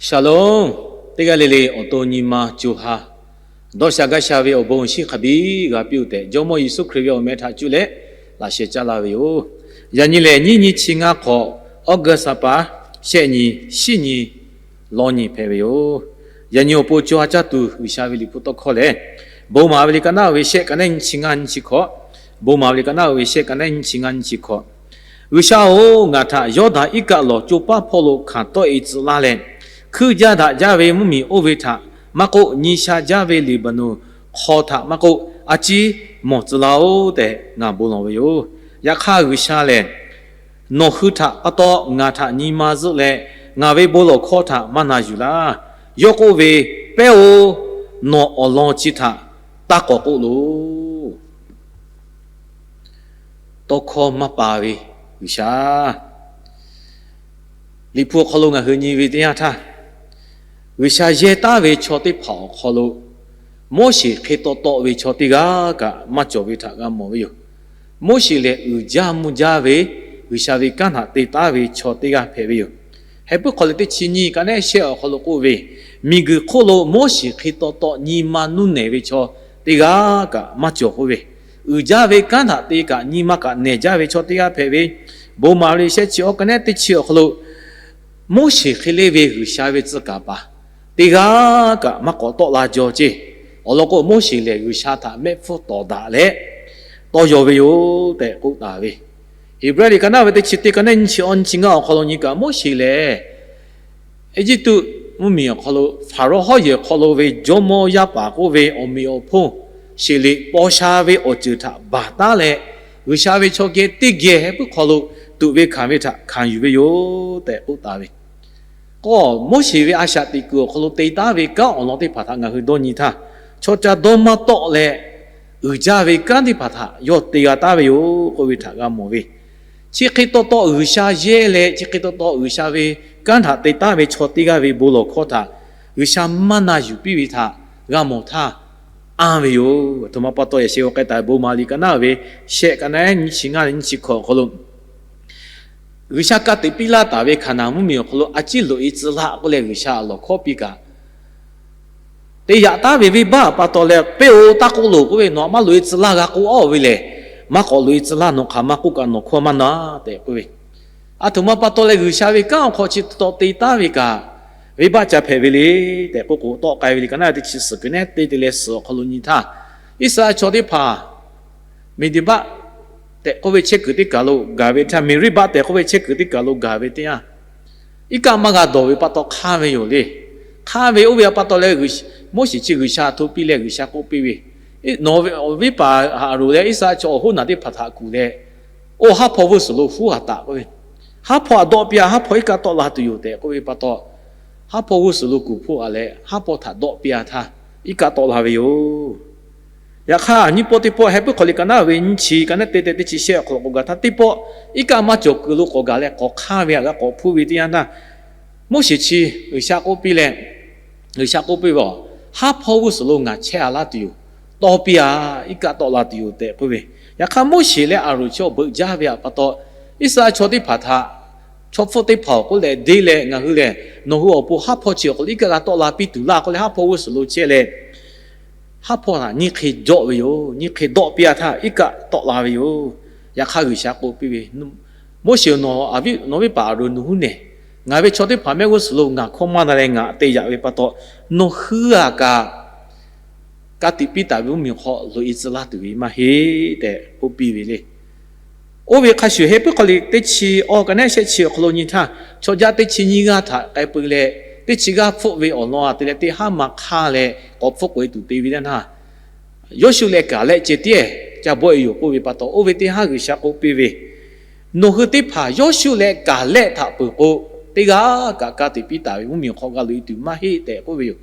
Shalom. Teˇ g'aˇ le le awˬ to nyi ma co ha dawˇ sha gaˇ sha ve awˬ bon awˬ shinˉ hk'a biˇ g'a piˇ-oˆ tehꞈ, Jawˇmawˇ Yeˍsuˆ Hkriꞈ ve awˬ meh htaꞈ cuˇ leh laꞈ sheh caˇ laˇ ve yoˬ. Yaꞈ nyi lehˬ, nyiˇ nyi chi ngaˇ hk'awꞈ, August ha pa shehˆ nyi, shiˉ nyi, lawˇ nyi hpehꞈ ve yoˬ. Yaꞈ nyi awˬ pon co ha caˇ tuˬ G'uiˬsha ve Liꞈ hpu tawˇ hkawˇ lehˬ, Bon maˍ ve liꞈ ka naˉ ve shehˆ, ka naˉ nyiˇ chi ngaˇ nyiˇ chi hkawꞈ. Bon maˍ ve liꞈ ka naˉ ve shehˆ, ka naˉ nyiˇ chi ngaˇ nyiˇ chi hkawꞈ. G'uiˬsha-oˬ, ngaˬ htaꞈ Yawˇdanˍ iˉ kaˆ lawˬ co paˉ hpawˇ lo hkanˍ tawˆ-e tcuh laˇ leh, hkuiˇ jaˇ daꞈ jaˇ ve mvuhˇmiˬ oˇ ve htaꞈ maˇ k'oˆ, nyi sha jaˇ ve Leˍbaˍnonˍ hk'aw htaꞈ maˇ k'oˆ, a ciˉ mawˬ tcuh laˇ-oˆ tehꞈ ngaˬ bon lawˬ ve yoˬ. Yaꞈ hk'aˇ, G'uiˬsha lehˬ nawˬ hui htaꞈ pa taw ngaˬ htaꞈ nyi ma zuhˆ leh, ngaˬ ve bon lawˬ hkawˇ htaꞈ maˇ na yuˬ laˇ. Yawˇ k'oˆ ve, Pehˉ-oˬ, nawˬ awˬ lawn chi htaꞈ taˇ k'awꞈ k'oˆ loˬ. Tawˇ hkawˇ maˇ pa ve G'uiˬsha. Liꞈ hpu awˬ hk'aw lo ngaˬ hui nyi ve teˇ yanˇ htaˇ, G'uiˬsha yehˇ taˉ ve chaw teˇ hpaˍ awˬ hk'aw lo Moˉseˍ hk'e taw taw ve chaw teˇ g'aˇ kaꞈ maˇ cawˬ ve htaꞈ g'a mawˬ ve yoˬ. Moˉseˍ lehˬ, uiˍ jaˇ mvuh jaˇ ve G'uiˬsha ve kanˉ htaꞈ te taˉ ve chaw teˇ g'aˇ hpehꞈ ve yoˬ. Heh puiˉ hk'aw liꞈ teˇ chi nyiˇ, ka naˉ shehˆ awˬ hk'aw lo k'oˆ ve, Miˬguiˬ hk'oˆ lo Moˉseˍ hk'e taw taw nyi ma nuˇ nehˬ ve chaw teˇ g'aˇ kaꞈ maˇ cawˬ k'oˆ ve, uiˍ jaˇ ve kanˉ htaꞈ te kaꞈ nyi ma kaꞈ nehˬ jaˇ ve chaw teˇ g'aˇ hpehꞈ ve. Bon maˍ ve shehˆ chi awˇ, ka naˉ teˇ chi awˬ hk'aw lo Moˉseˍ hk'e le ve G'uiˬsha ve tcuh kaˍ paˍ teˇ g'aˇ kaꞈ maˇ k'awꞈ tawˆ la jaw ceˇ. Awˬ lawn k'o, Moˉseˍ lehˬ G'uiˬsha htaꞈ mehˆ hpfuhˇ tawˍ daꞈ leh tawˇ yaw ve yoˬ tehꞈ k'oˆ taˍ ve. Heˍbrehˇ liꞈ ka naˉ ve teˇ chi teˇ, ka naˉ nyiˇ chi awˇ nyiˇ chi ngaˇ awˬ hk'aw lo nyi kaꞈ, Moˉseˍ lehˬ Eˇjiˇtuꞈ mvuhˇmiˬ awˬ hk'aw lo Hpaˍrawˇ hawˉ yehˬ hk'aw lo ve jawˇmawˇ yaˇ paˍ k'oˆ ve awˬ meꞈ awˬ hponˇ sheˍ liꞈ paw sha ve awˬ ceuˬ htaꞈ baˬ taˉ leh, G'uiˬsha ve chaw geh teˇ geh heh puiˉ hk'aw lo tuꞈ ve hkanˍ ve htaꞈ hkanˍ yuˬ ve yoˬ tehꞈ k'oˆ taˍ ve. K'o, Moˉseˍ ve a shaꞈ teꞈ kuiˬ awˬ hk'aw lo te taˉ ve kanˉ awˬ lawn teˇ hpaˍ htaꞈ ngaˬ hui dawˇ nyi htaˇ, chaw ca dawˇ maˇ tawˆ leh uiˍ jaˇ ve kanˉ teˇ hpaˍ htaꞈ yawˇ te g'a taˉ ve yoˬ k'oˆ ve htaꞈ g'a mawˬ ve. Chi hk'e taw taw G'uiˬsha yehˇ leh, chi hk'e taw taw G'uiˬsha ve kanˉ htaꞈ te taˉ ve chaw teˇ g'aˇ ve bon lawˬ hkawˇ htaꞈ G'uiˬsha maˇ na yuˬ piˇ ve htaꞈ g'a mawˬ htaˇ, anˇ ve yoˬ. Aˬ htoꞈ ma pa taw yaꞈ sheh g'aw k'ai taˍ ve, Bon maˍ liꞈ ka naˉ ve shehˆ, ka naˉ nyiˇ chi ngaˇ leh nyiˇ chi hkawꞈ awˬ hk'aw lo, G'uiˬsha ka tiꞈ piˇ laˇ taˍ ve Hkaˍnanˍ mvuhˇmiˬ awˬ hk'aw lo a ciˉ loꞈ-e tcuh laˇ k'oˆ leh, G'uiˬsha lawˬ hkawˇ piˇ kaꞈ te yaꞈ taˉ ve venˇbaˆ pa taw leh, Pehˇ-oˬ, taˇ k'oˆ loˬ k'oˆ ve, nawˬ htaꞈ maˇ loꞈ-e tcuh laˇ g'a k'oˆ aˉ ve lehˬ, maˇ k'awꞈ loꞈ-e tcuh laˇ, nawˬ hk'aˬ maˇ k'oˆ kaꞈ nawˬ hkawˇ maˇ na tehꞈ k'oˆ ve. Aˬ htoꞈ ma pa taw leh G'uiˬsha ve kanˉ awˬ hk'aw chi taw te taˉ ve kaꞈ, venˇbaˆ ca hpehꞈ ve le tehꞈ k'oˆ k'o, tawˆ k'ai ve liꞈ ka naˉ teˇ chi suhˍ kuiˬ nehˉ teˇ te leh suhˍ awˬ hk'aw lo nyi htaˇ, Iˉsaˍreˍlaˆ chaw teˇ hpaˍ Meˍdeˍbaˆ tehꞈ k'oˆ ve chehˇ kuiˬ teˇ kaˬ lo gaˬ ve htaˇ, Meˍriˆbaˆ tehꞈ k'oˆ ve chehˇ kuiˬ teˇ kaˬ lo gaˬ ve teˇ yanˇ, iˉ kaˆ maˇ g'a dawˬ ve pa taw hk'anˇ ve yoˬ le. Hk'anˇ ve oˇ ve pa taw leh, Moˉseˍ chi G'uiˬsha htaꞈ hto piˇ leh G'uiˬsha k'oˆ piˇ ve, Nawˬ ve awˬ viˉ paˍ Aˍronˍ leh Iˉsaˍreˍlaˆ chaw awˬ hoˉ naˬ teˇ hpaˍ htaꞈ kuˬ leh, oˇ haˉ hpawˇ g'uˇ suhˍ lo hpuˉ a taꞈ k'oˆ ve, haˉ hpawˇ htaꞈ dawˆ piˇ a, haˉ hpawˇ iˉ kaˆ tawˆ la tuˬ yoˬ tehꞈ k'oˆ ve pa taw, haˉ hpawˇ g'uˇ suhˍ lo kuˬ hpuˇ a leh haˉ hpawˇ htaꞈ dawˆ piˇ a htaˇ, iˉ kaˆ tawˆ la ve yoˬ. Yaꞈ hk'aˇ, nyiˇ pawˆ teˇ pawˆ, Heh puiˉ hk'aw liꞈ ka naˉ ve nyiˇ chi, ka naˉ teˇ te teˇ chi shehˆ awˬ hk'aw lo k'awꞈ gaˬ htaˇ, teˇ pawˆ iˉ kaˆ maˇ cawˬ kuiˬ lo k'awꞈ gaˬ leh k'awꞈ hk'anˇ ve htaꞈ g'a k'awꞈ hpuˇ ve teˇ yanˇ htaˇ, Moˉseˍ chi G'uiˬsha k'oˆ piˇ leh, G'uiˬsha k'oˆ piˇ ve, Haˉ hpawˇ g'uˇ suhˍ lo ngaˬ chehˇ a laˇ tuˬ yoˬ. Tawˇ piˇ a, iˉ kaˆ tawˆ la tuˬ yoˬ tehꞈ k'oˆ ve. Yaꞈ hk'aˇ, Moˉseˍ leh Aˍronˍ chi awˬ beuꞈ jaˇ ve htaꞈ pa taw, Iˉsaˍreˍlaˆ chaw teˇ hpaˍ htaꞈ, chaw hpfuhˇ teˇ hpaˍ awˬ k'oˆ leh deˇ leh, ngaˬ hui lehˬ nawˬ hui awˬ pon haˉ hpawˇ chi awˬ hk'aw lo iˉ kaˆ g'a tawˆ la piˇ tuˬ laˇ k'oˆ leh, haˉ hpawˇ g'uˇ suhˍ lo chehˇ leh, haˉ hpawˇ htaꞈ nyiˇ hk'e jawˆ ve yoˬ. Nyiˇ hk'e dawˆ piˇ a htaˇ, iˉ kaˆ tawˆ la ve yoˬ. Yaꞈ hk'aˇ, G'uiˬsha k'oˆ piˇ ve, Moˉseˍ-oˬ, nawˬ ve paˍ Aˍronˍ nawˬ huˉ nehˬ, ngaˬ ve chaw teˇ hpaˍ mehˆ g'uˇ suhˍ lo ngaˬ hkawˇ maˇ na leh ngaˬ te yaꞈ ve pa taw, nawˬ hui a kaꞈ ka tiꞈ piˇ taˍ ve mvuhˇmiˬ hk'aw loꞈ-e tcuh laˇ tuˬ ve maˇ heˆ tehꞈ k'oˆ piˇ ve le. Oˇ ve hk'a shuˍ, Heh puiˉ hk'aw liꞈ teˇ chi awˇ, ka naˉ shehˆ chi awˬ hk'aw lo nyi htaˇ, chaw jaˇ teˇ chi nyiˇ g'aˇ htaꞈ k'ai peu leh, teˇ chi g'aˇ hpfuhˆ ve awˬ lawn a te leh teˇ haˉ ma hk'aˇ leh k'awꞈ hpfuhˆ k'oꞈ-e tuˬ te ve teˇ yanˇ, Yawˇshuˆ leh Kaˍlehˆ ceh tiˉ ca bawˆ-e yoˬ k'oˆ ve pa taw, oˇ ve teˇ haˉ G'uiˬsha k'oˆ piˇ ve, Nawˬ hui teˇ hpaˍ Yawˇshuˆ leh Kaˍlehˆ htaꞈ peuˬ k'o, teˇ g'aˇ kaꞈ ka tiꞈ piˇ taˍ ve mvuhˇmiˬ hk'aw g'a loꞈ-e tuˬ maˇ heˆ tehꞈ k'oˆ ve yoˬ.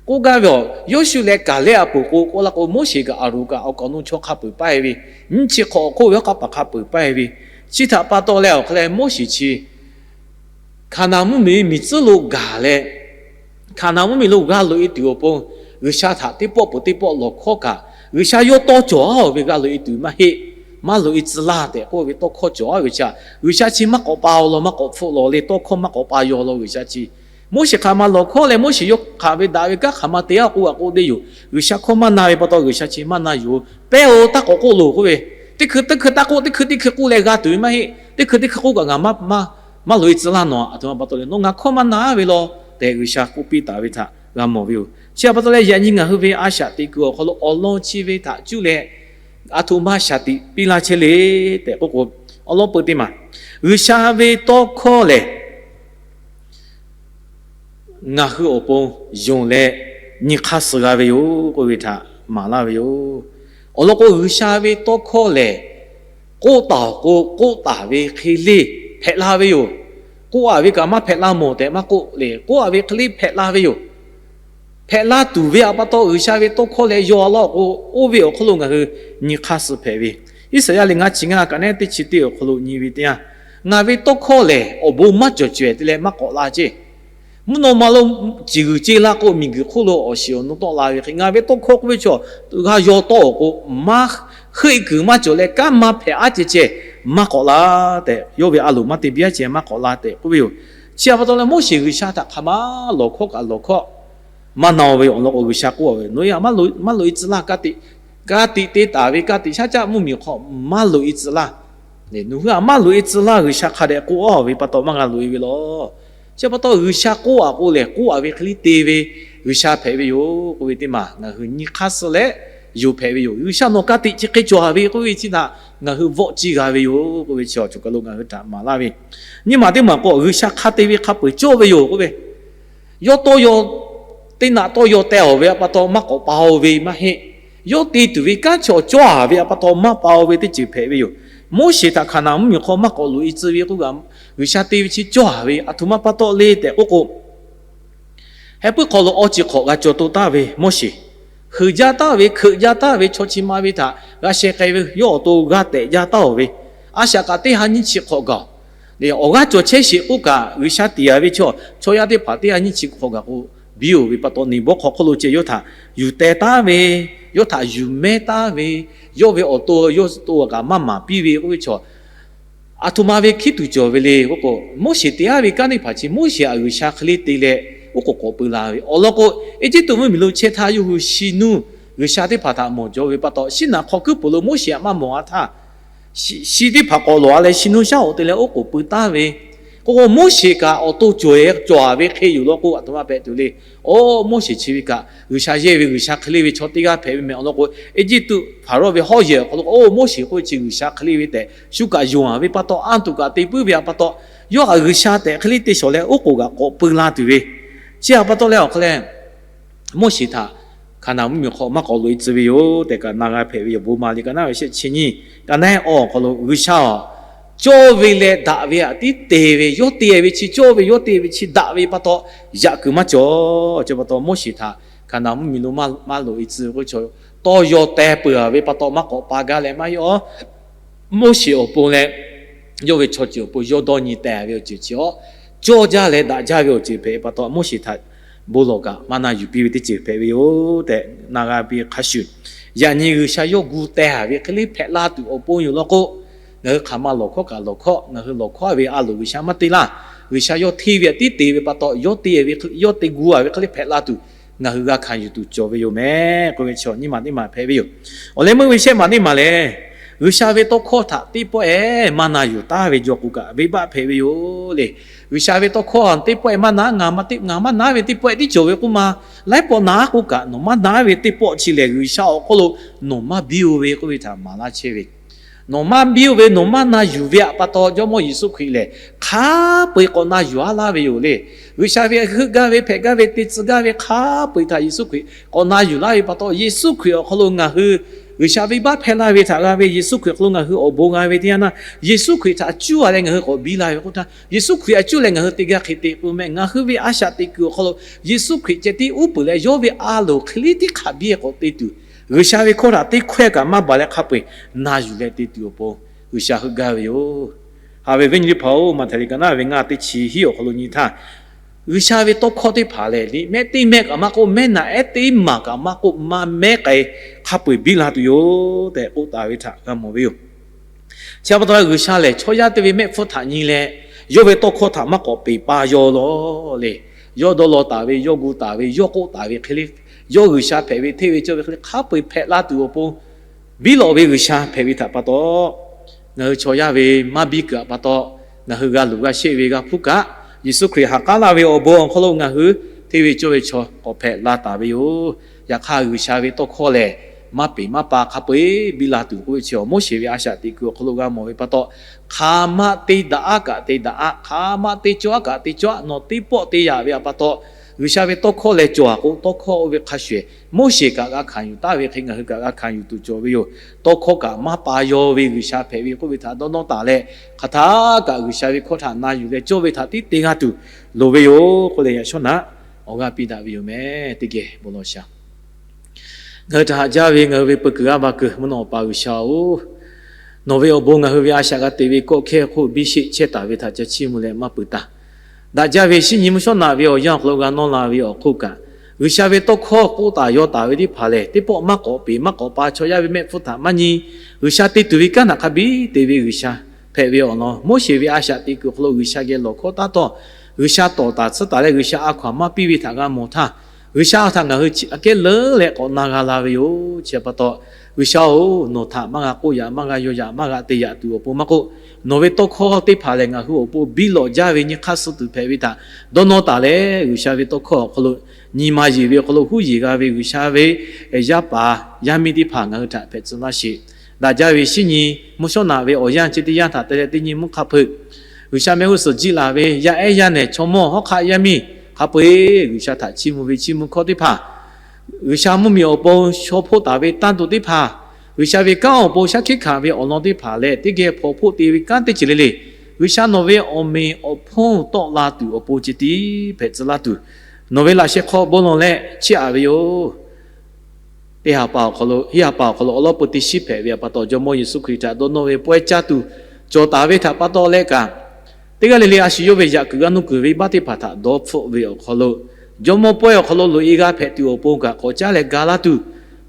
K'oˆ gaˇ ve, Yawˇshuˆ leh Kaˍlehˆ a peuˬ k'o k'oˆ la k'o, Moˉseˍ kaꞈ Aˍronˍ kaꞈ awˬ kaˍ awˬ nu chaw hk'a peuˬ paˇ-e ve, nyiˇ chi hk'awꞈ awˬ hk'oˆ ve awˬ hk'aˇ paˍ hk'a peuˬ paˇ-e ve, chi htaꞈ pa taw leh awˬ hk'a leh Moˉseˍ chi Hkaˍnanˍ mvuhˇmiˬ miˬ tcuhˉ lo gaˬ leh, Hkaˍnanˍ mvuhˇmiˬ lo g'a loꞈ-e tuˬ awˬ pon, G'uiˬsha htaꞈ teˇ pawˆ peuˬ teˇ pawˆ lawˬ hkawˇ kaꞈ, G'uiˬsha yawˇ tawˇ cawˬ-a ve g'a loꞈ-e tuˬ maˇ heˆ. Maˇ loꞈ-e tcuh laˇ tehꞈ k'oˆ ve tawˇ hkawˇ cawˬ-a ve chi, G'uiˬsha chi maˇ k'awꞈ pa awˬ lawn maˇ k'awꞈ hpfuhˆ law leh tawˇ hkawˇ maˇ k'awꞈ pa yaw law G'uiˬsha chi Moˉseˍ hk'aˬ ma lawˬ hkawˇ leh Moˉseˍ yawˇ hk'aˬ ve daꞈ ve kanˉ hk'aˬ ma te-a k'oˆ a k'o te yoˬ. G'uiˬsha hkawˇ maˇ na ve pa taw G'uiˬsha chi maˇ na yuˬ-oˬ. Pehˇ-oˬ, taˇ k'awꞈ k'oˆ loˬ k'oˆ ve, teˇ hkui teˇ hkui taˇ k'oˆ, teˇ hkui teˇ hkui k'oˆ leh g'a tuˬ ve maˇ heˆ. Teˇ hkui teˇ hkui k'oˆ kaꞈ ngaˬ maˇ maˇ loꞈ-e tcuh laˇ nawˬ, aˬ htoꞈ ma pa taw leh nawˬ ngaˬ hkawˇ maˇ na ve law tehꞈ G'uiˬsha k'oˆ piˇ taˍ ve htaꞈ g'a mawˬ ve yoˬ. Chi a pa taw leh yaꞈ nyi ngaˬ hui ve a shaꞈ teꞈ kuiˬ awˬ hk'aw lo awˬ lawn chi ve htaꞈ cuˇ leh aˬ htoꞈ ma shaˍ tiꞈ piˇ laˇ chehˇ le tehꞈ k'oˆ k'o, awˬ lawn peu teˇ maˬ, G'uiˬsha ve tawˇ hkawˇ lehˬ ngaˬ hui awˬ pon yonˍ leh nyi hk'aˇ suh g'a ve yoˬ k'oˆ ve htaꞈ maˍ laˇ ve yoˬ. Awˬ lawn k'o, G'uiˬsha ve tawˇ hkawˇ lehˬ, k'oˆ taˍ awˬ k'o k'oˆ taˍ ve hk'e le hpehꞈ la ve yoˬ. K'oˆ a ve kaꞈ maˇ hpehꞈ la mawˬ tehꞈ maˇ k'oˆ le, k'oˆ a ve hk'e le hpehꞈ la ve yoˬ. Hpehꞈ la tuˬ ve a pa taw G'uiˬsha ve tawˇ hkawˇ leh yaw a laˇ k'o, oˇ ve awˬ hk'aw lo ngaˬ hui nyi hk'aˇ suh hpehꞈ ve. Iˉsaˍyaˆ lehˬ ngaˇ chi ngaˇ kaꞈ neˉ teˇ chi teˇ awˬ hk'aw lo nyi ve teˇ yanˇ, ngaˬ ve tawˇ hkawˇ lehˬ awˬ bon maˇ cawˬ cawehˬ te leh maˇ k'awꞈ la ceˇ. Mvuhˇ naw ma lo ciˬ g'uiˬ ceˇ laˇ k'o, miˬguiˬ hk'oˆ lo awˬ shiˍ awˬ nu tawˆ la ve hk'e, ngaˬ ve tawˇ hkawˇ k'oˆ ve chaw g'a yaw tawˆ awˬ k'o, maˇ heˆ kuiˬ maˇ cawˬ leh kanˉ maˇ hpehꞈ aˉ ceh ceh maˇ k'awꞈ la tehꞈ, yawˇ ve a loˍ maˇ te biˇ aˉ ceh maˇ k'awꞈ la tehꞈ k'oˆ ve yoˬ. Chi a pa taw leh Moˉseˍ G'uiˬsha htaꞈ hk'aˬ ma lawˬ hkawˇ kaꞈ lawˬ hkawˇ maˇ na-o ve awˬ lawn k'o, G'uiˬsha k'oˆ a ve, Nawˬ hui maˇ loꞈ-e tcuh laˇ. Ka tiꞈ te taˍ ve ka tiꞈ shaˉ caˆ mvuhˇmiˬ hk'aw maˇ loꞈ-e tcuh laˇ. Nawˬ hui a maˇ loꞈ-e tcuh laˇ. G'uiˬsha hk'a dehꞈ k'oˆ a ve pa taw maˇ g'a loꞈ-e ve law. Chi pa taw G'uiˬsha k'oˆ a k'o lehˬ, k'oˆ a ve hk'e le te ve G'uiˬsha hpehꞈ ve yoˬ k'oˆ ve teˇ maˬ ngaˬ hui nyi hk'aˇ suh leh yonˍ hpehꞈ ve yoˬ. G'uiˬsha nawˬ ka tiꞈ chi hk'e cawˬ a ve k'oˆ ve chi htaꞈ ngaˬ hui vawˆ ciˇ g'a ve yoˬ k'oˆ ve chi awˬ cawˬ kaˬ lo ngaˬ hui htaꞈ maˍ laˇ ve. Nyiˇ maˬ teˇ maˬ k'o, G'uiˬsha hk'a te ve hk'a peu-eˬ cawˇ ve yoˬ k'oˆ ve, yawˇ tawˇ yaw, teˇ naꞈ tawˇ yaw teh awˬ ve a pa taw maˇ k'awꞈ pa-o ve maˇ heˆ. Yawˇ te tuˬ ve kanˉ chaw cawˇ a ve a pa taw maˇ pa-o ve teˇ ceuˬ hpehꞈ ve yoˬ. Moˉseˍ htaꞈ Hkaˍnanˍ mvuhˇmiˬ hk'aw maˇ k'awꞈ loꞈ-e tcuh ve k'oˆ kaꞈ, G'uiˬsha te ve chi cawˇ a ve aˬ htoꞈ ma pa taw le tehꞈ k'oˆ k'o, heh puiˉ hk'aw lo awˬ ceuˬ hk'awꞈ g'a cawˬ to taˍ ve Moˉseˍ, heuˬ jaˇ taˍ ve, hkeuꞈ jaˇ taˍ ve chaw chi ma ve htaꞈ g'a sheh k'ai ve, yawˇ awˬ to g'a tehꞈ jaˇ taˍ-oˬ ve, a shaꞈ kaꞈ teˇ ha nyiˇ chi hk'awꞈ gaˬ-oˬ. Awˬ g'aˇ cawˬ chehˇ sheˍ k'oˆ kaꞈ, G'uiˬsha tiˍ a ve chaw, chaw yaˇ teˇ hpaˍ teˇ ha nyiˇ chi hk'awꞈ gaˬ k'o, biˇ-oˬ ve pa taw, neˇ bawˆ hk'aw hk'oˆ lo ceh yawˇ htaꞈ yuˬ teh taˍ ve, yawˇ htaꞈ yuˬ mehˉ taˍ ve, yawˇ ve awˬ to yawˇ to kaꞈ maˇ maˍ piˇ ve k'oˆ ve chaw, aˬ htoꞈ ma ve hkiˉ tuˬ cawˬ ve le k'oˆ k'o, Moˉseˍ te a ve kanˉ teˇ hpaˍ chi Moˉseˍ htaꞈ G'uiˬsha hk'e le te leh oˉ k'oˍ k'awꞈ peu la ve awˬ lawn k'o, Eˇjiˇtuꞈ mvuhˇmiˬ lo chehˇ htaˇ yawˇ hui shi nuˇ G'uiˬsha teˇ hpaˍ htaꞈ mawˬ jaw ve pa taw, shiˉ naꞈ hk'aw kuiˉ puˍ lo Moˉseˍ htaꞈ maˇ mawˬ a htaˇ, shi teˇ hpaˍ k'awꞈ lawˬ a leh shi nuˇ shaˉ hoꞈ te leh oˉ k'oˍ peu taˍ ve k'oˆ k'o, Moˉseˍ kaꞈ awˬ to cawˬ-e cawˬ a ve hk'e yoˬ law k'o, aˬ htoꞈ ma hpehꞈ tuˬ le. Oˇ Moˉseˍ chi ve kaꞈ G'uiˬsha yehˇ ve G'uiˬsha hk'e le ve chaw teˇ g'aˇ hpehꞈ ve meh awˬ lawn k'o, Eˇjiˇtuꞈ Hpaˍrawˇ ve hawˉ yehˬ awˬ hk'aw lo k'o, oˇ Moˉseˍ k'oˆ ve chi G'uiˬsha hk'e le ve tehꞈ shu kaꞈ yonˍ a ve pa taw, anˇ tuˬ kaꞈ te puiˉ ve a pa taw, yawˇ kaꞈ G'uiˬsha tehꞈ hk'e le te shawˍ leh oˉ k'oˍ kaꞈ k'awꞈ peu la tuˬ ve. Chi a pa taw leh awˬ hk'aw leh Moˉseˍ htaꞈ Hkaˍnanˍ mvuhˇmiˬ hk'aw maˇ k'awꞈ loꞈ-e tcuh ve yoˬ tehꞈ kaꞈ na g'a hpehꞈ ve yoˬ. Bon maˍ liꞈ ka naˉ ve shehˆ chi nyiˇ, ka naˉ awˬ hk'aw lo G'uiˬsha cawˇ ve leh daꞈ ve htaꞈ tiˉ te ve, yawˇ te ve chi cawˇ ve, yawˇ te ve chi daꞈ ve pa taw, yaꞈ kuiˬ maˇ cawˬ. Chi pa taw Moˉseˍ htaꞈ Hkaˍnanˍ mvuhˇmiˬ lo maˇ loꞈ-e tcuh k'oˆ chaw, tawˇ yaw teh peuˬ a ve pa taw maˇ k'awꞈ pa gaˇ leh maˇ heˆ a Moˉseˍ awˬ pon leh yawˇ ve chaw ceuˬ awˬ pon yawˇ dawˇ nyi teh ve awˬ ceuˬ chi a, cawˇ jaˇ leh daꞈ jaˇ ve awˬ ceuˬ hpehꞈ pa taw, Moˉseˍ htaꞈ bon lawˬ kaꞈ maˇ na yuˬ piˇ ve teˇ ceuˬ hpehꞈ ve yoˬ tehꞈ na g'a piˇ hk'a shuˍ, yaꞈ nyi G'uiˬsha yawˇ gu teh a ve hk'e le hpehꞈ la tuˬ awˬ pon yoˬ law k'o, ngaˬ hui hk'aˬ ma lawˬ hkawˇ kaꞈ lawˬ hkawˇ, ngaˬ hui lawˬ hkawˇ a ve a loˍ G'uiˬsha maˇ te laˇ. G'uiˬsha yawˇ hteˇ ve htaꞈ tiˉ te ve pa taw, yawˇ te, yawˇ te gu a ve hk'e le hpehꞈ la tuˬ ngaˬ hui g'a hkanˍ yuˬ tuˬ cawˬ ve yoˬ meh k'oˆ ve chaw nyiˇ maˬ teˇ maˬ hpehꞈ ve yoˬ. Awˬ leh meuˇ ve shehˆ maˬ teˇ maˬ lehˬ, G'uiˬsha ve tawˇ hkawˇ htaꞈ teˇ pawehˇ maˇ na yuˬ taˍ ve jaw k'o kaꞈ venˇbaˆ hpehꞈ ve yoˬ le. G'uiˬsha ve tawˇ hkawˇ teˇ pawehˇ maˇ na, ngaˬ maˇ na ve teˇ pawehˇ tiˉ cawˬ ve k'oˆ ma, laiˉ pawˆ na k'oˆ kaꞈ nawˬ maˇ na ve teˇ pawˆ chi lehˬ G'uiˬsha awˬ hk'oˆ lo nawˬ maˇ biˇ-o ve k'oˆ ve htaꞈ maˍ laˇ chehˇ ve Nawˬ maˇ biˇ-o ve, nawˬ maˇ na yuˬ ve htaꞈ pa taw, Jawˇmawˇ Yeˍsuˆ Hkriꞈ lehˬ hk'a peu-eˬ k'awꞈ na yuˬ-a laˇ ve yoˬ le. G'uiˬsha ve heuˆ gaˇ ve, hpehꞈ gaˇ ve, te tcuh gaˇ ve hk'a peu-eˬ htaꞈ Yeˍsuˆ Hkriꞈ k'awꞈ na yuˬ laˇ ve pa taw, Yeˍsuˆ Hkriꞈ awˬ hk'aw lo ngaˬ hui G'uiˬsha venˇbaˆ hpehˇ laˇ ve htaꞈ g'a ve, Yeˍsuˆ Hkriꞈ hk'aw lo ngaˬ hui awˬ bon g'a ve teˇ yanˇ naˇ, Yeˍsuˆ Hkriꞈ htaꞈ cuˇ-a leh ngaˬ hui k'awꞈ biˇ la ve k'oˆ htaˇ, Yeˍsuˆ Hkriꞈ htaꞈ cuˇ leh ngaˬ hui te gaˇ hk'e te k'o meh, ngaˬ hui ve a shaꞈ teꞈ kuiˬ awˬ hk'aw lo Yeˍsuˆ Hkriꞈ ceh tiˉ uˉ peunˍ leh yawˇ ve a loˍ hk'e le tiˉ hk'aˬ biˇ k'awꞈ te tuˬ, G'uiˬsha ve hkawˇ htaꞈ teˇ hkawehˇ kaꞈ maˇ baˬ leh hk'a peu-eˬ na yuˬ leh te tuˬ awˬ pon G'uiˬsha heuˆ gaˇ ve yoˬ. Haꞈ ve viˉ nyi teˇ hpaˍ-oˬ, Maꞈhtehˍ liꞈ ka naˉ ve ngaˇ teˇ chi hiˉ awˬ hk'aw lo nyi htaˇ, G'uiˬsha ve tawˇ hkawˇ teˇ hpaˍ lehˬ, liꞈ mehˆ teˇ mehˆ kaꞈ maˇ k'oˆ, mehˆ naꞈ ehˉ teˇ maˬ kaꞈ maˇ k'oˆ, maˇ mehˉ k'ai hk'a peu-eˬ biˇ la tuˬ yoˬ tehꞈ k'oˆ taˍ ve htaꞈ g'a mawˬ ve yoˬ. Chi pa taw G'uiˬsha lehˬ, chaw yaˇ te ve mehˆ hpfuhˇ htaꞈ nyi leh, yawˇ ve tawˇ hkawˇ htaꞈ maˇ k'awꞈ peˬ pa yaw lawˬ le. yawˇ dawˇ law taˍ ve, yawˇ gu taˍ ve, yawˇ k'oˆ taˍ ve hk'e le, yawˇ G'uiˬsha hpehꞈ ve hteˇ ve cawˇ ve hk'e le hk'a peu-eˬ hpehꞈ la tuˬ awˬ pon, biˇ lawꞈ ve G'uiˬsha hpehꞈ ve htaꞈ pa taw, ngaˬ hui chaw yaˇ ve maˇ biˇ kuiˬ htaꞈ pa taw, ngaˬ hui g'a luˬ g'a sheˆ ve g'a hpuˇ kaꞈ, Yeˍsuˆ Hkriꞈ ha k'aˉ laˇ ve awˬ bon awˬ hk'aw lo ngaˬ hui hteˇ ve cawˇ ve chaw k'awꞈ hpehꞈ la taˍ ve yoˬ. Yaꞈ hk'aˇ, G'uiˬsha ve tawˇ hkawˇ lehˬ, maˇ peˍ maˇ pa hk'a peu-eˬ biˇ la tuˬ k'oˆ ve chi awˬ Moˉseˍ ve a shaꞈ teꞈ kuiˬ awˬ hk'aw lo g'a mawˬ ve pa taw, hk'aˬ ma te daꞈ aˉ kaꞈ te daꞈ aˉ, hk'aˬ ma te cawˇ aˉ kaꞈ te cawˇ aˉ, nawˬ teˇ pawˆ te yaꞈ ve htaꞈ pa taw, G'uiˬsha ve tawˇ hkawˇ lehˬ cawˬ-a k'o, tawˇ hkawˇ oˇ ve hk'a shuˍ-ehˍ Moˉseˍ kaꞈ g'a hkanˍ yuˬ taˍ ve hk'e ngaˬ hui kaꞈ g'a hkanˍ yuˬ tuˬ cawˬ ve yoˬ. Tawˇ hkawˇ kaꞈ maˇ pa yaw ve G'uiˬsha hpehꞈ ve k'oˆ ve htaꞈ dawˇ nawˇ taˍ leh, hk'aˬ htaˇ kaꞈ G'uiˬsha ve hkawˇ htaꞈ na yuˬ leh cawˇ ve htaꞈ tiˉ te g'a tuˬ loˍ ve yoˬ k'oˆ leh, yaꞈ shawˉ naꞈ awˬ g'aˇ piˇ daꞈ ve yoˬ meh. Teˇ geh bon lawˬ shaˍ. Ngaˬ hui htaꞈ haꞈ jaˇ ve ngaˬ hui ve peu kuiˬ g'aˇ va kuiˬ mvuhˇ naw Awˬ pa G'uiˬsha-oˬ, nawˬ ve awˬ bon ngaˬ hui ve a shaꞈ g'a teꞈ ve kawˆ hkehˇ hk'oˆ biˇ sheˆ chehˇ taˍ ve htaꞈ ca chiˇ mvuh leh maˇ peuˬ taˇ. Daꞈ jaˇ ve shinˉ nyi mvuhˇ shawˉ naꞈ ve awˬ yanˇ awˬ hk'aw lo g'a nawˇ la ve awˬ hk'oˆ kaꞈ, G'uiˬsha ve tawˇ hkawˇ k'oˆ taˍ yaw taˍ ve teˇ hpaˍ lehˬ, teˇ pawˆ maˇ k'awꞈ peˍ maˇ k'awꞈ pa chaw yaˇ ve mehˆ hpfuhˇ htaꞈ maˇ nyi. G'uiˬsha te tuˬ ve kanˉ htaꞈ hk'a biˇ te ve G'uiˬsha hpehꞈ ve awˬ lawn, Moˉseˍ ve a shaꞈ teꞈ kuiˬ awˬ hk'aw lo G'uiˬsha geh lawˬ hkawˇ taˉ tawˇ, G'uiˬsha tawˍ taˍ tcuhˉ taˍ leh G'uiˬsha a hkaw anˬ maˇ piˇ ve htaꞈ g'a mawˬ htaˇ, G'uiˬsha htaꞈ ngaˬ hui aꞈ kehˉ leuˉ leh k'awꞈ na g'a la ve yoˬ. Chi pa taw, G'uiˬsha-oˬ, nawˬ htaꞈ maˇ g'a k'oˆ yaꞈ, maˇ g'a yaw yaꞈ, maˇ g'a te yaꞈ tuˬ awˬ pon maˇ k'oˆ, nawˬ ve tawˇ hkawˇ teˇ hpaˍ lehˬ ngaˬ hui awˬ pon biˇ lawꞈ jaˇ ve nyi hk'aˇ suh tuˬ hpehꞈ ve htaꞈ dawˇ nawˇ taˍ leh, G'uiˬsha ve tawˇ hkawˇ awˬ hk'aw lo nyi ma yeˬ ve awˬ hk'aw lo huˉ yeˬ g'a ve G'uiˬsha ve yaˇ paˍ yaˇ miˇ teˇ hpaˍ ngaˬ hui htaꞈ hpehꞈ tcuh laˇ sheˍ. Daꞈ jaˇ ve shinˉ nyi mvuhˇ shawˉ naꞈ ve awˬ yanˇ chi teˇ yanˇ htaꞈ te leh teˇ nyi mvuhˇ hk'a peu-eˬ, G'uiˬsha mehˆ g'uˇ suhˍ jiˆ laˬ ve yaˇ ehˉ yaˇ nehˬ chaw mawˇ hawˉ hk'aˆ yaˇ miˇ hk'a peu-eˬ G'uiˬsha htaꞈ chiˇ mvuh ve chiˇ mvuh hkawˇ teˇ hpaˍ, G'uiˬsha mvuhˇmiˬ awˬ pon shaw hpoˆ taˍ ve tanˇ tuˬ teˇ hpaˍ, G'uiˬsha ve kanˉ awˬ pon shaˉ hkiˆ hkanˍ ve awˬ lawn teˇ hpaˍ leh teˇ geh hpaw hpoˆ te ve kanˉ teˇ ceuˬ le le, G'uiˬsha nawˬ ve awˬ meꞈ awˬ hponˇ tawˆ la tuˬ awˬ pon ceh tiˉ hpehꞈ tcuh laˇ tuˬ, nawˬ ve laꞈ sheh hk'aw bon lawˬ leh chiˇ aꞈ ve yoˬ. Teˇ ha pa awˬ hk'aw lo, hiˉ ha pa awˬ hk'aw lo awˬ lawn peu te shiˉ hpehꞈ ve pa taw, Jawˇmawˇ Yeˍsuˆ Hkriꞈ htaꞈ dawˇ nawˇ ve pawehˇ caˇ tuˬ cawˬ taˍ ve htaꞈ pa taw leh kaꞈ, teˇ g'aˇ le le a shu yawˇ ve yaꞈ kuiˬ g'a nuˇ kuiˬ ve baˆ teˇ hpaˍ htaꞈ dawˇ hpfuhˆ ve awˬ hk'aw lo, Jawˇmawˇ pawehˇ awˬ hk'aw lo loꞈ-e g'a hpehꞈ tuˬ awˬ pon kaꞈ k'awꞈ caˉ leh ga laˇ tuˬ,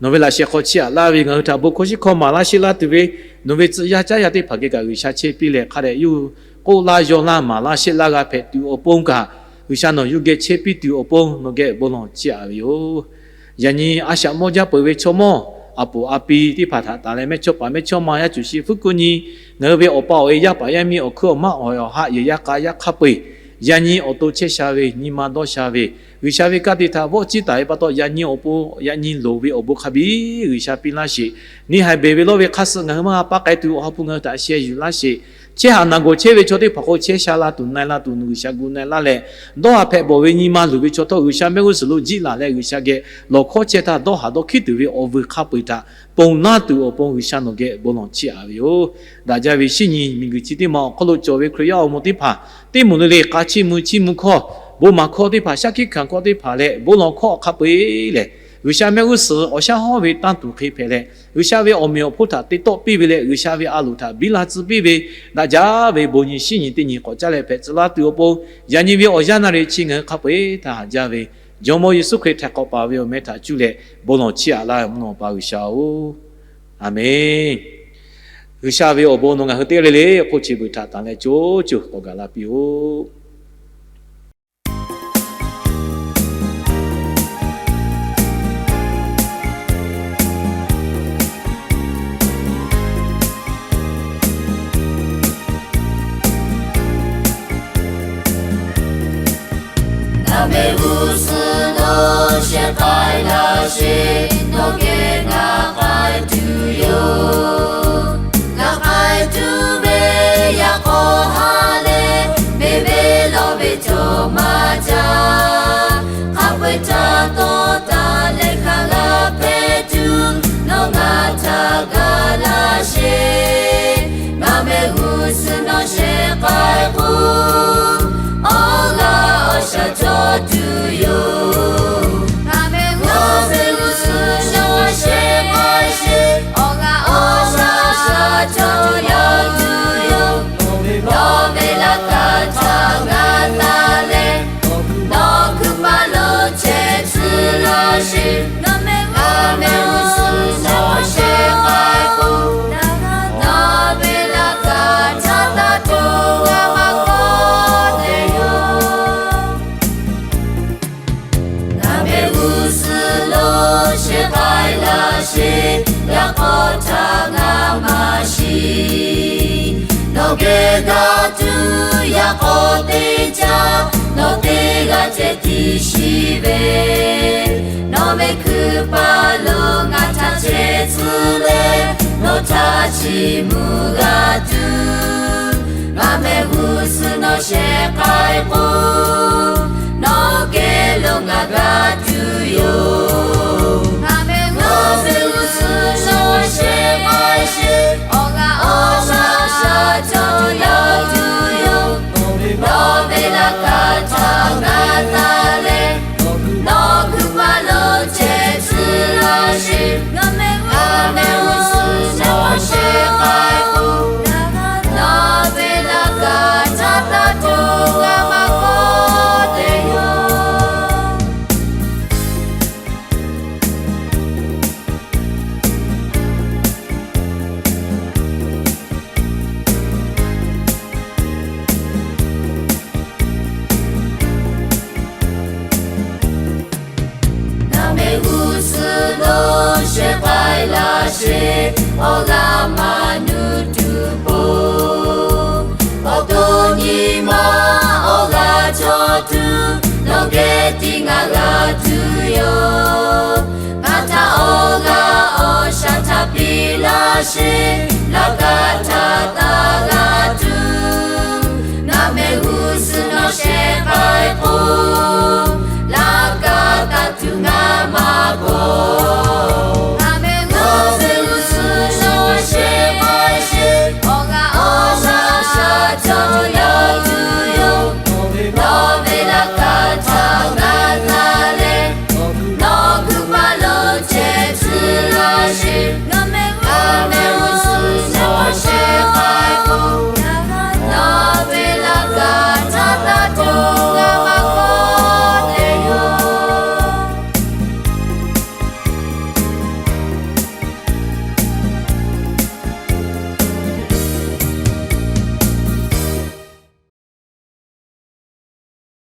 nawˬ ve laꞈ sheh hk'aw chiˇ aꞈ laˇ ve ngaˬ hui htaꞈ bon hkawˇ shiˉ hkawˇ maˍ laˇ sheˆ laˇ tuˬ ve, nawˬ ve tcuh yaˇ caˉ yaˇ teˇ hpaˍ geh kaꞈ G'uiˬsha chehˇ piˇ leh hk'a dehꞈ yawˇ hui k'oˆ laˇ yaw laˇ maˍ laˇ sheˆ laˇ g'a hpehꞈ tuˬ awˬ pon kaꞈ, G'uiˬsha nawˬ yawˇ geh chehˇ piˇ tuˬ awˬ pon nawˬ geh bon lawˬ chiˇ aꞈ ve yoˬ. Yaꞈ nyi a shaꞈ mawˇ jaˇ peuˬ ve chaw mawˇ, a poˍ a pi teˇ hpaˍ htaꞈ tanˬ leh mehˇchawˇpaˍ mehˇchawˇma yaˇ cuˬ shi fuˉ kuˆ nyi, ngaˬ hui ve awˬ pa awˬ e yaˇ paˍ yaˇ miˇ awˬ hkuiˉ awˬ maˆ awˬ e awˬ haˆ yehˬ yaˇ k'a yaˇ hk'a peu-eˬ, yaꞈ nyi awˬ to chehˇ sha ve nyi ma dawˇ sha ve, G'uiˬsha ve ka tiꞈ htaꞈ vawˆ ciˇ taˍ ve pa taw, yaꞈ nyi awˬ pon yaꞈ nyi loˍ ve awˬ bon hk'a biˇ G'uiˬsha piˇ laˇ sheˍ. Neˇ haiˬ beˬ ve lawˇ ve hk'aˇ suh ngaˬ hui maˇ g'a paˇ k'ai tuˬ, awˬ ha hpu ngaˬ hui htaꞈ sheh yuˬ laˇ sheˍ. Chehˇ haꞈ naˬ gawˬ chehˇ ve chaw teˇ hpaˍ k'o, chehˇ sha la tuˬ na e la tuˬ nawˬ G'uiˬsha gu na e laˇ leh, dawˇ haꞈ hpehꞈ bawˬ ve nyi ma luˬ ve chaw htawˇ, G'uiˬsha mehˆ g'uˇ suhˍ lo jiˆ laˬ leh G'uiˬsha geh lawˬ hkawˇ chehˇ htaˇ, dawˇ haꞈ dawˇ hkiˉ tuˬ ve awˬ vuiˬ hk'a peu-eˬ htaꞈ ponˬ laˇ tuˬ awˬ pon G'uiˬsha nawˬ geh bon lawˬ chiˇ aꞈ ve yoˬ. Daꞈ jaˇ ve shinˉ nyi miˬguiˬ chi teˇ ma awˬ hk'aw lo cawˬ ve Hkriꞈ yaˇ awˬ moˍ teˇ hpaˍ, teˇ moˍ le le k'a chiˇ mvuh chiˇ mvuh hkawˇ, bon maˍ hkawˇ teˇ hpaˍ, shaˉ hkiˆ hkanˍ hkawˇ teˇ hpaˍ leh bon lawˬ hkawˇ hk'a peu-eˬ lehˬ, G'uiˬsha mehˆ g'uˇ suhˍ awˬ shaˉ hawˉ ve tanˇ tuˬ hk'e hpehꞈ leh, G'uiˬsha ve awˬ meꞈ awˬ hponˇ htaꞈ te tawˆ piˇ ve leh, G'uiˬsha ve a loˍ htaꞈ biˇ la tcuh piˇ ve, daꞈ jaˇ ve bon nyi shinˉ nyi teˇ nyi k'awꞈ caˉ leh hpehꞈ tcuh laˇ tuˬ awˬ pon, yaꞈ nyi ve awˬ yanˇ naˆ riꞈ chi ngaˬ hui hk'a peu-eˬ htaꞈ haꞈ jaˇ ve Jawˇmawˇ Yeˍsuˆ Hkriꞈ htaꞈ k'awꞈ paˍ ve awˬ meh htaꞈ cuˇ leh bon lawˬ chiˇ aꞈ laˇ ve mvuhˇ naw Awˬ pa G'uiˬsha-oˬ, Aˍmenˬ. G'uiˬsha ve awˬ bon nawˬ ngaˬ hui teˇ g'aˇ le le k'oˆ chi beuꞈ htaꞈ tanˬ leh co co k'awꞈ gaˬ la piˇ-oˆ. Ngaˬ mehˆ g'uˇ suhˍ nawˬ sheh k'ai laˇ sheˍ, nawˬ geh ngaˬ k'ai tuˬ yoˬ. Ngaˬ k'ai tuˬ ve yaꞈ k'aw ha leh, mehˆ ve lawˇ ve cawˬ maˇ jaˇ. Hk'a peu-eˬ htaꞈ tawˇ taˍ leh hk'a g'a hpehꞈ tuˬ, nawˬ ngaˬ htaꞈ ga laˇ sheˍ. Ngaˬ mehˆ g'uˇ suhˍ nawˬ sheh k'ai k'o, awˬ g'aˇ awˬ shaˍ cawˬ tuˬ yoˬ. Ngaˬ mehˆ g'uˇ suhˍ nawˬ sheh k'ai sheˍ, awˬ g'aˇ awˬ shaˍ cawˬ tuˬ yoˬ. Nawˬ ve laꞈ ka htaꞈ g'a taˍ leh, nawˬ hkui paˍ lo chehˇ tcuh laˇ sheˍ. Ngaˬ mehˆ g'uˇ suhˍ nawˬ sheh k'ai k'o, nawˬ ve laꞈ ka htaꞈ taˇ tuˬ g'a maˇ kawˆ g'a tuˬ yaꞈ k'aw teˇ caˇ, nawˬ teˇ g'aˇ ceh tiꞈ shiˍ ve, nawˬ ve hkui paˍ lo ngaˬ htaꞈ chehˇ tcuh leh, nawˬ htaꞈ chiˇ mvuh g'a tuˬ, ngaˬ mehˆ g'uˇ suhˍ nawˬ shehˍ k'ai k'o, nawˬ geh lo ngaˬ g'a tuˬ yoˬ. Ngaˬ mehˆ g'uˇ suhˍ nawˬ shehˍ k'ai sheˍ, awˬ g'aˇ awˬ shaˉ shaˉ cawˬ la tuˬ yoˬ. Nawˬ ve laꞈ kaˍ htaꞈ g'a taˍ leh, nawˬ hkui paˍ lo chehˇ tcuh laˇ sheˍ. Ngaˬ mehˆ g'uˇ suhˍ nawˬ shehˍ k'ai k'o, nawˬ ve laꞈ kaˍ htaꞈ taˇ tuˬ g'a maˇ kawˆ te yoˬ. Ngaˬ mehˆ g'uˇ suhˍ lo shehˍ k'ai laˇ sheˍ, awˬ g'aˇ maˇ nuˇ tuˬ po. Awˬ to nyi ma awˬ g'aˇ cawˬ tuˬ, nawˬ geh tiˉ ngaˬ g'a tuˬ yoˬ. Ngaˬ htaꞈ awˬ g'aˇ awˬ shaˉ htaꞈ piˇ laˇ sheˍ, laꞈ kaˍ htaꞈ taˇ g'a tuˬ. Ngaˬ mehˆ g'uˇ suhˍ nawˬ shehˍ k'ai k'o, laꞈ kaˍ taˇ tuˬ ngaˬ maˇ kawˆ